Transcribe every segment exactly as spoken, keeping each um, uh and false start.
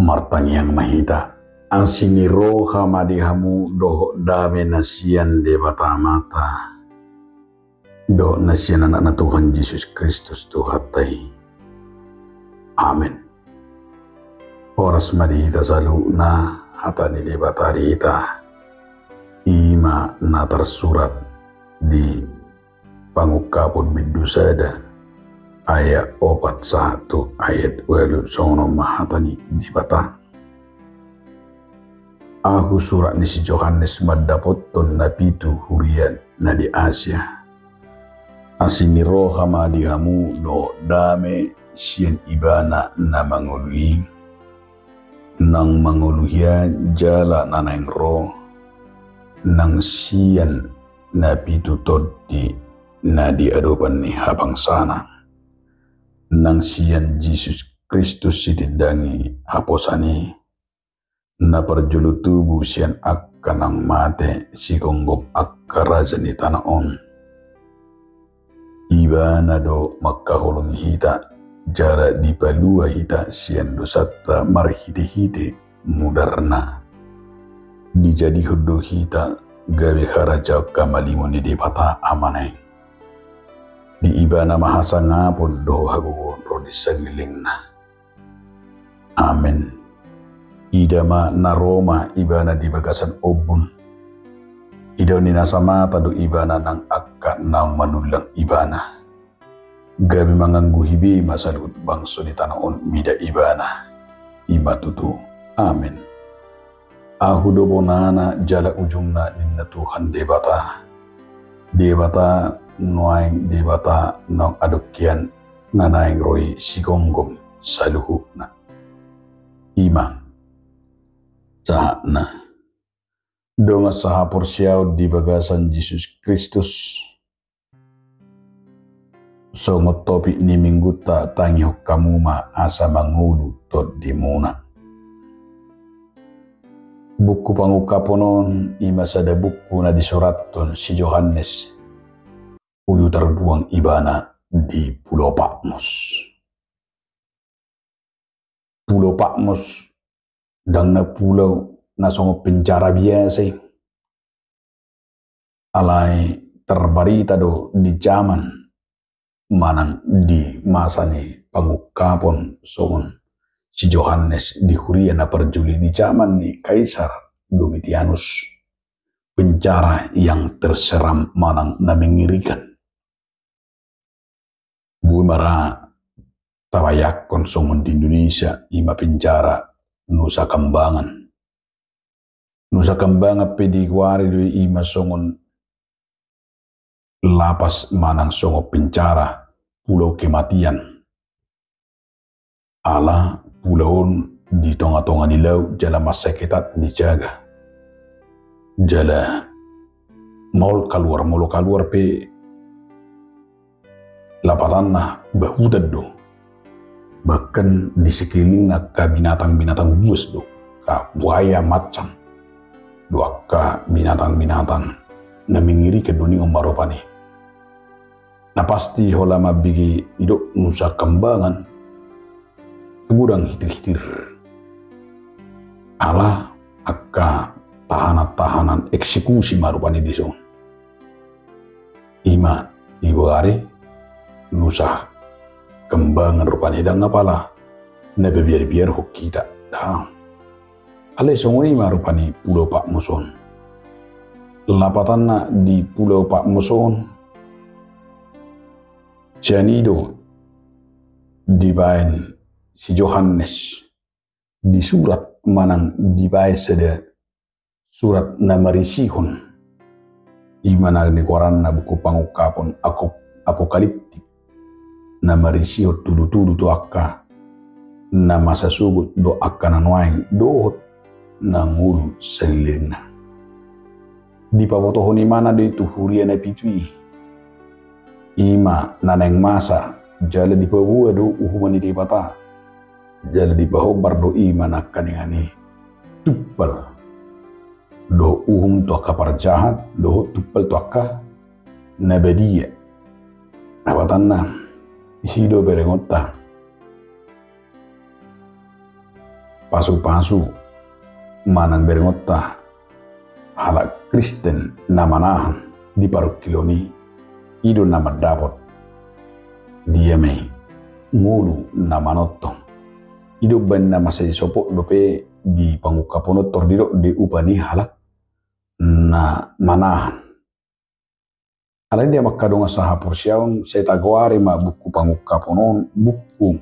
Martangiang ma hita. Asi ni roha ma di hamu dohot dame na sian Debata Amanta dohot na sian Anakna Tuhan Jesus Kristus Tuhanta i. Amen. Horas ma di hita saluhutna. Hata ni Debata di hita i ma na tarsurat di Pangungkapon bindu sada ayat opat sahat tu ayat ualu. Songon on ma hata ni Debata. Ahu surat ni si Johannes mandapothon na pitu huria na di Asia. Asi ni roha ma di hamu dohot dame sian Ibana na mangolu i, naung mangolu hian jala na naeng ro, nang sian na pitu tondi na di adopan ni habangsana, nang sian Jesus Kristus sitindangi haposan i, na parjolo tubu sian angka naung mate, sigomgom angka raja ni tano on. Ibana do mangkaholongi hita jala dipalua hita sian dosanta marhitehite mudarna. Dijadihon do hita gabe harajaon hamalimo ni Debata Amana i. Di Ibana ma hasangapon dohot hagogoon ro di sagellenglengna. Amen. Ida ma na ro ma Ibana di bagasan ombun. Idaon ni na samata do Ibana nang angka naung manullang Ibana. Gabe mangangguhi be ma saluhut bangso ni tano on mida Ibana. I ma tutu. Amen. Ahu do bonana jala ujungna, ninna Tuhan Debata. Debata nuaeng, Debata naung adong hian, na naeng ro i, sigomgom saluhutna. I ma sahatna. Dongan sahaporseaon di bagasan Jesus Kristus. Songon topik ni minggunta, tangihon hamu ma asa mangolu tondimuna. Buku Pangungkapon on i ma sada buku na disurathon si Johannes uju tarbuang ibana di Pulo Patmos. Pulo Patmos ndang na pulo na songon penjara biasa i. Alai tarbarita do di jaman manang di masa ni Pangungkapon songon si Johannes di huria na parjolo i, di jaman ni Kaisar Domitianus, penjara yang terseram manang na mengerikan. Boi ma ra tabayangkon songon di Indonesia, i ma penjara Nusa Kambangan. Nusa Kambangan pe digoari do i ma songon lapas manang songon penjara pulau kematian. Ala pulau on di tonga-tonga ni laut jala mansai ketat dijaga. Jala molo kaluar, molo kaluar pe lapatanna ba hutan do. Bahkan di sekelilingna angka binatang-binatang buas do, angka buaya, macan, do angka binatang-binatang na mengerikan do, ninna on ma rupani. Na pasti holan mambege didok Nusa Kambangan, godang hitir-hitir. Ala angka tahanan-tahanan eksekusi ma rupani dison. I ma digoari Nusa Kambangan rupani, ndang apala na pabiar-biarhon hita. Ndang. Alai songon i ma rupani Pulau Patmos on. Lapatanna di Pulau Patmos on, sian i do dibaen si Johannes, disurat manang dibaen sada surat na marisihon. I ma na nigoaranna buku Pangungkapon, apo-, apokaliptik, na marisihon tudu-tudu tu angka na masa sogot do angka na nuaeng dohot na ngolu salelengna. Dipabotohon ibana do i tu huria na pitu i. I ma na naeng masa, jala dipaboa do uhuman ni Debata, jala dipahombar do i ma nangkaningan i tumpal dohot uhum tu angka parjahat dohot tumpal tu angka na badia. Lapatanna, disi do berengonta. pasu-pasu manang berengonta halak Kristen na manahan di parungkilon i, i do na mandapot dia ma i ngolu na manongtong. I do umbaen na mansai sopot dope di pangungkapon on tor didok do upa ni halak na manahan. Alani i, angka dongan sahaporseaon, sai tagoari ma buku pangungkapon on buku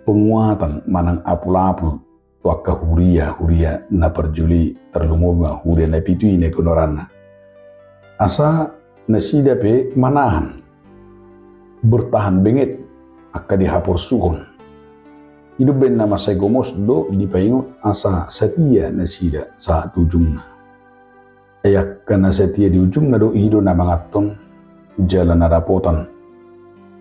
penguatan manang apul-apul tu angka huria, huria na parjolo i, tarlumobi ma huria na pitu i na i gonoranna. Asa nasida pe manahan, bertahan benget angka di haporsuhon. I do umbaen na mansai gomos do dipaingot asa satia nasida sahat tu ujungna. Ai angka na satia di ujungna do, i do na manganhon jala na dapotan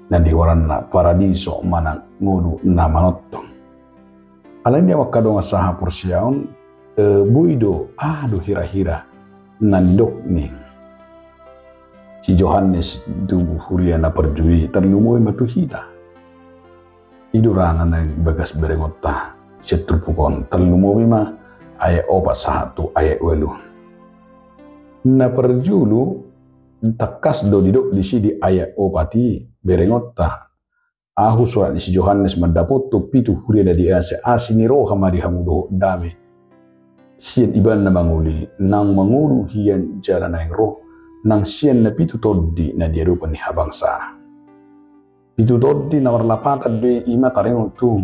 na nigoaranna paradiso manang ngolu na manongtong. Alani i, angka dongan sahaporseaon, eh, boi do aha do hira-hira na nidok ni si Johannes tu huria na parjolo i, tarlumobi ma tu hita. I do ra na naeng bagas berengonta sian turpuk on, tarlumobi ma ayat opat sahat tu ayat ualu. Na parjolo, tangkas do didok disi di ayat opat i, berengonta: Ahu, surat ni si Johannes, mandapothon pitu huria na di Asia, asi ni roha ma di hamu dohot dame sian Ibana na mangolu i, naung mangolu hian jala naeng ro, nang sian na pitu tondi na di adopan ni habangsana. Pitu tondi na marlapatan do i, i ma taringot tu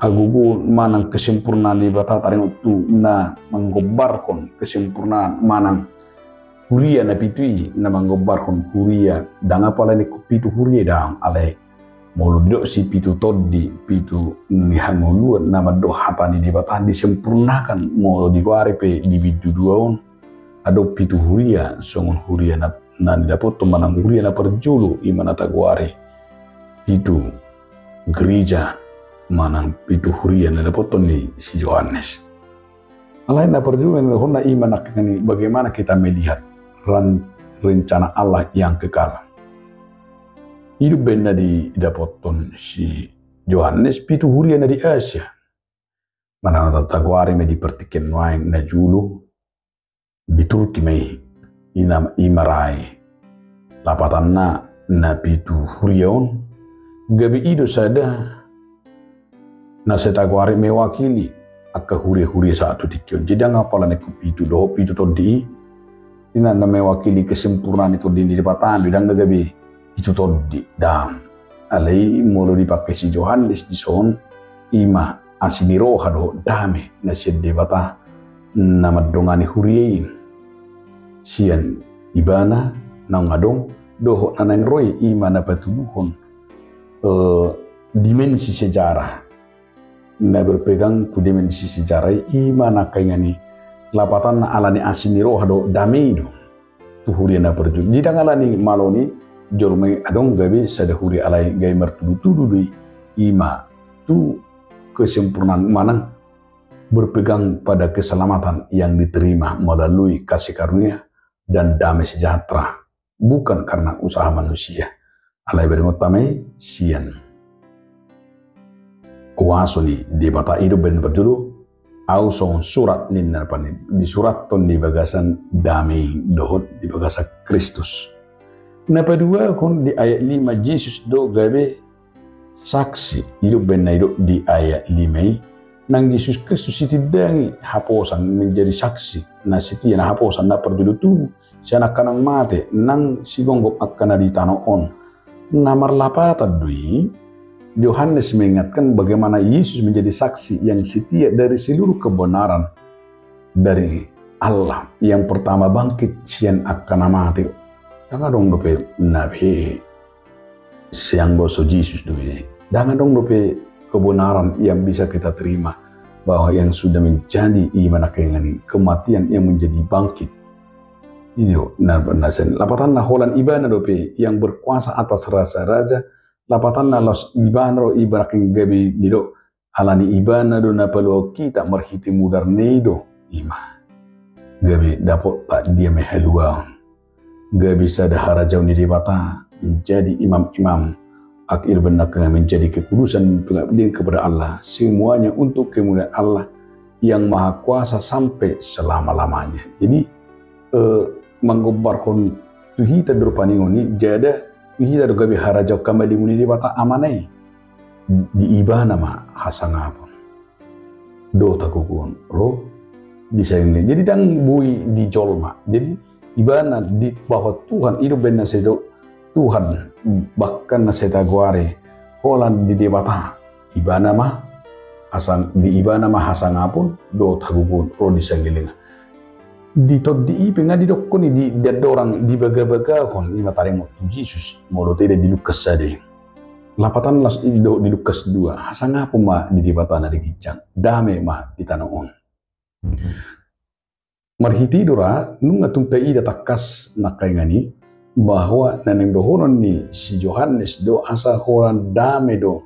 hagogoon manang kesempurnaan ni Debata, taringot tu na manggombarhon kesempurnaan manang huria na pitu i, na manggombarhon huria. Ndang apala ningkon pitu huria i, daong, alai molo didok si pitu tondi, pitu ni hangoluan na mandok hata ni Debata, disempurnakan, molo digoari pe di bindu dua on, adong pitu huria songon huria na, na nidapothon manang huria na parjolo, i ma na tagoari pitu gereja manang pitu huria na nidapothon ni si Johannes. Alai na parjolo na nidokhonna i ma nangkiningan i, bagaimana kita melihat ran-, rencana Allah yang kekal. I do umbaen na didapothon si Johannes pitu huria na di Asia. Manang na tagoari ma di partingkian nuaeng, na jolo di Turki ma i, i na, i ma ra i lapatanna na pitu huria on, gabe i do sada na sai tagoari mewakili angka huria-huria sahat tu tingki on. Jadi ndang apala ningkon pitu dohot pitu tondi i, i na, na mewakili kesempurnaan ni tondi ni Debata do i, ndang gabe pitu tondi, daong. Alai molo dipangke si Johannes dison, i ma asi ni roha dohot dame na sian Debata na mandongani huria i, sian Ibana naung adong dohot na naeng ro i, i ma na patuduhon, eh, dimensi sejarah. Na berpegang tu dimensi sejarah i, i ma nangkiningan i lapatanna, alani asi ni roha dohot dame i do tu huria na parjolo. Jadi ndang alani malo ni jolma i adong gabe sada huria, alai gabe martudu-tudu do i, i ma tu kesempurnaan manang berpegang pada keselamatan yang diterima melalui kasih karunia dan damai sejahtera, bukan karena usaha manusia, alai berengonta ma i sian kuaso ni Debata. I do umbaen na parjolo: Ahu songon surat ninna, rupani disurathon di bagasan dame i dohot di bagasan Kristus. Na paduahon, di ayat lima, Jesus do gabe saksi. I do umbaen na didok di ayat lima i, nang Jesus Kristus sitindangi haposan, menjadi saksi na setia, na haposan, na parjolo tubu sian angka naung mate, nang sigomgom angka na di tano on. Na marlapatan do i, Yohanes mengingatkan bagaimana Yesus menjadi saksi yang setia dari seluruh kebenaran dari Allah, yang pertama bangkit sian angka na mate. Ndang adong dope na be sian boso Jesus do i. Ndang adong dope kebenaran yang bisa kita terima bahwa yang sudah menjadi, i ma nangkiningan i, kematian yang menjadi bangkit. I do na, na sian lapatanna, holan Ibana dope yang berkuasa atas raja-raja. Lapatanna, laos Ibana do, i ma nangkin gabe didok, alani Ibana do na paluahon hita marhite mudarna i do, i ma gabe dapotta dia ma i haluaon. Gabe sada harajaon ni Debata, menjadi imam-imam, Ak-, i do umbahen nangkin menjadi kekudusan, pengabdian kepada Allah, semuanya untuk kemuliaan Allah yang Maha Kuasa sampai selama-lamanya. Jadi, eh, manggombarhon tu hita do rupa ni on i, jala tu hita do gabe harajaon hamalimon ni Debata Amana i. Di Ibana ma hasangapon dohot hagogoon ro di sahali. Jadi ndang boi di jolma. Jadi Ibana di, bahwa Tuhan i do umbahen na sai do Tuhan, bahkan na sai tagoari holan di Debata. Ibana ma hasang-, di Ibana ma hasangapon dohot hagogoon ro di sahali. Di Tondi i pe nga didokkon i di, di andorang dibagabagahon i ma taringot tu Jesus, molo taida di Lukas sada i. Lapatanna las i do di Lukas dua, hasangapon ma di Debata na di ginjang, dame ma di tano on. Marhite i do ra, nunga tung taida tangkas nangkiningan i, bahwa na naeng dohonon ni si Johannes do asa holan dame do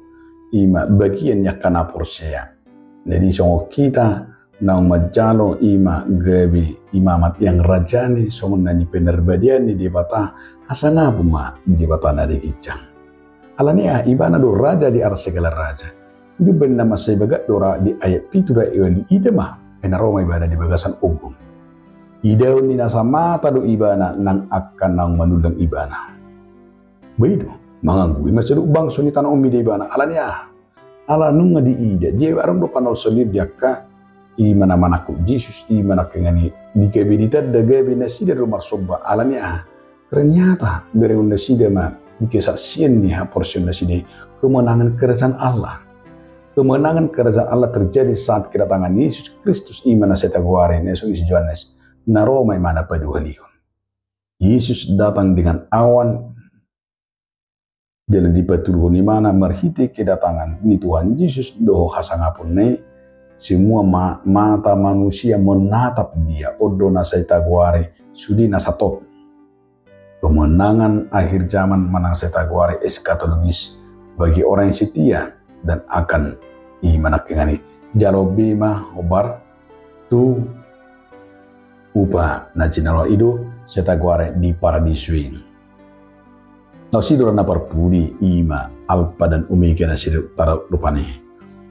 i ma bagian ni angka na porsea. Jadi songon hita naung manjalo i ma gabe imamat yang rajane songon na ni panarbadiaan ni Debata, hasangapon ma di Debata na di ginjang. Alani aha? Ibana do raja di atas segala raja. I do umbahen na mansai bagak do ra di ayat pitu do, ai ualu, ida ma, ai na ro ma Ibana di bagasan ombun. Idaon ni nasa mata do Ibana nang angka naung manullang Ibana. Ba i do, manganggui ma saluhut bangso ni tano on mida Ibana. Alani aha? Ala nunga diida, jadi adong do panolsolion di angka i ma na manangkup Jesus, i ma nangkiningan i, di gabe ditanda gabe nasida do marsomba. Alani aha? Ternyata berengon nasida ma di kesaksian ni haporseaon nasida i kemenangan kerajaan Allah. Kemenangan kerajaan Allah terjadi saat kedatangan Yesus Kristus, i ma na sai tagoari na songon i si Johannes, na ro ma Ibana paduahalihon. Yesus datang dengan awan, jala dipatuduhon Ibana marhite kedatangan ni Tuhan Jesus dohot hasangaponna i, semua ma-, mata manusia menatap Dia, on do na sai tagoari sude na satot. Kemenangan akhir zaman manang sai tagoari eskatologis bagi orang yang setia dan akan i ma nangkiningan i jalo be ma hombar tu upa na jinalo i do sai tagoari di paradiso i. Laos i do ra na parpudi i ma Alpa dan Omega na sai tagoari rupani.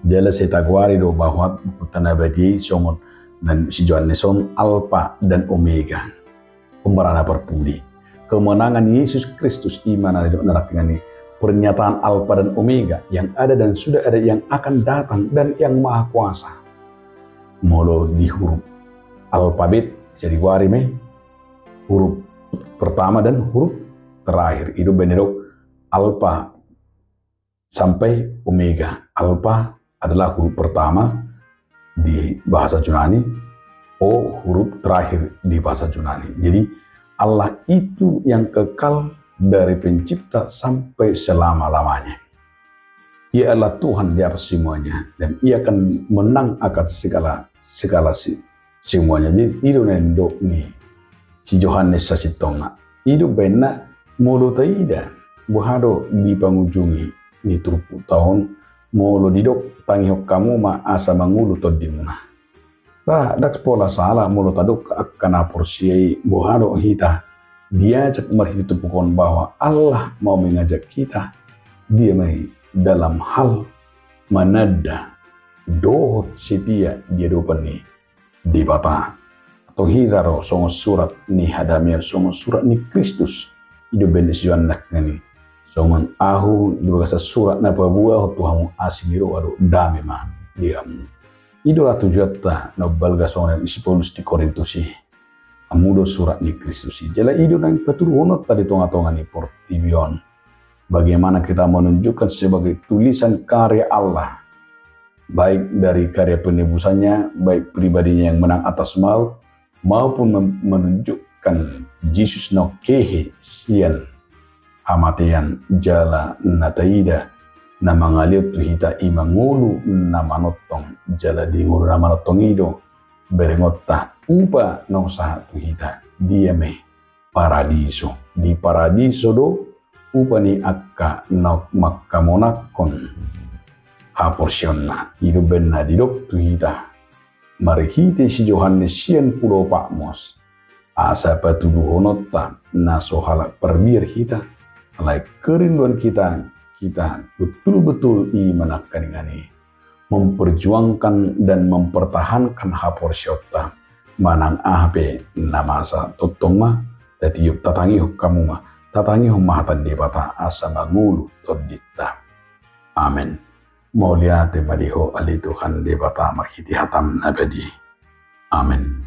Jala sai tagoari do bahwa buku na badia i songon na si Johannes on Alpa dan Omega. Hombar na parpudi. Kemenangan Yesus Kristus i ma na nangkiningan i pernyataan Alpa dan Omega, yang ada dan sudah ada, yang akan datang, dan yang Maha Kuasa. Molo di huruf alfabet, jadi wari me huruf pertama dan huruf terakhir. I do umbahen didok Alfa sampai Omega. Alfa adalah huruf pertama di bahasa Yunani, O huruf terakhir di bahasa Yunani. Jadi, Allah itu yang kekal dari pencipta sampai selama-lamanya. Ia adalah Tuhan di atas semuanya, dan Ia akan menang atas segala, segala si-, semuanya. Jadi, i do na nidok ni si Johannes sasintongna. I do umbahen na molo taida boha do di pangujungi ni turpukta on, molo didok tangihon hamu ma asa mangolu tondimuna. Ra ndang pola sala molo tadok angka na porsea i boha do hita diajak marhite turpuk on bahwa Allah mau mengajak kita, Dia ma i dalam hal menanda dohot setia di adopan ni Debata. Atau hira do songon surat ni hadameon, songon surat ni Kristus. I do umbahen na si Johannes nangkiningan i. Songon ahu di bagasan surat na paboahon tu hamu asi ni roha dohot dame ma di hamu. I do ra tujuanta na umbalga songon na nidok si Paulus di Korintus i. Hamu do surat ni Kristus i. Jala i do naeng patuduhononta di tonga-tonga ni portibi on. Bagaimana kita menunjukkan sebagai tulisan karya Allah, baik dari karya penebusannya, baik pribadinya yang menang atas maut, maupun mem-, menunjukkan Jesus na hehe sian hamatean jala na taida na mangalehon tu hita i ma ngolu na manongtong, jala di ngolu na manongtong i do berengonta upa na husahat tu hita, dia ma i paradiso. Di paradiso do upa ni angka na mangkamonanghon haporseaonna. I do umbahen na didok tu hita marhite si Johannes sian Pulo Patmos, asa patuduhononta na so halak parbiar hita, alai kerinduan kita hita betul-betul i manangkaningan i, memperjuangkan dan mempertahankan haporseaonta manang aha pe na masa. Tongtong ma tatiop, tatangihon hamu ma, tatangihon ma hata ni Debata asa mangolu tondinta. Amen. Mauliate ma di Ho ale Tuhan Debata marhite hataM na badia i. Amen.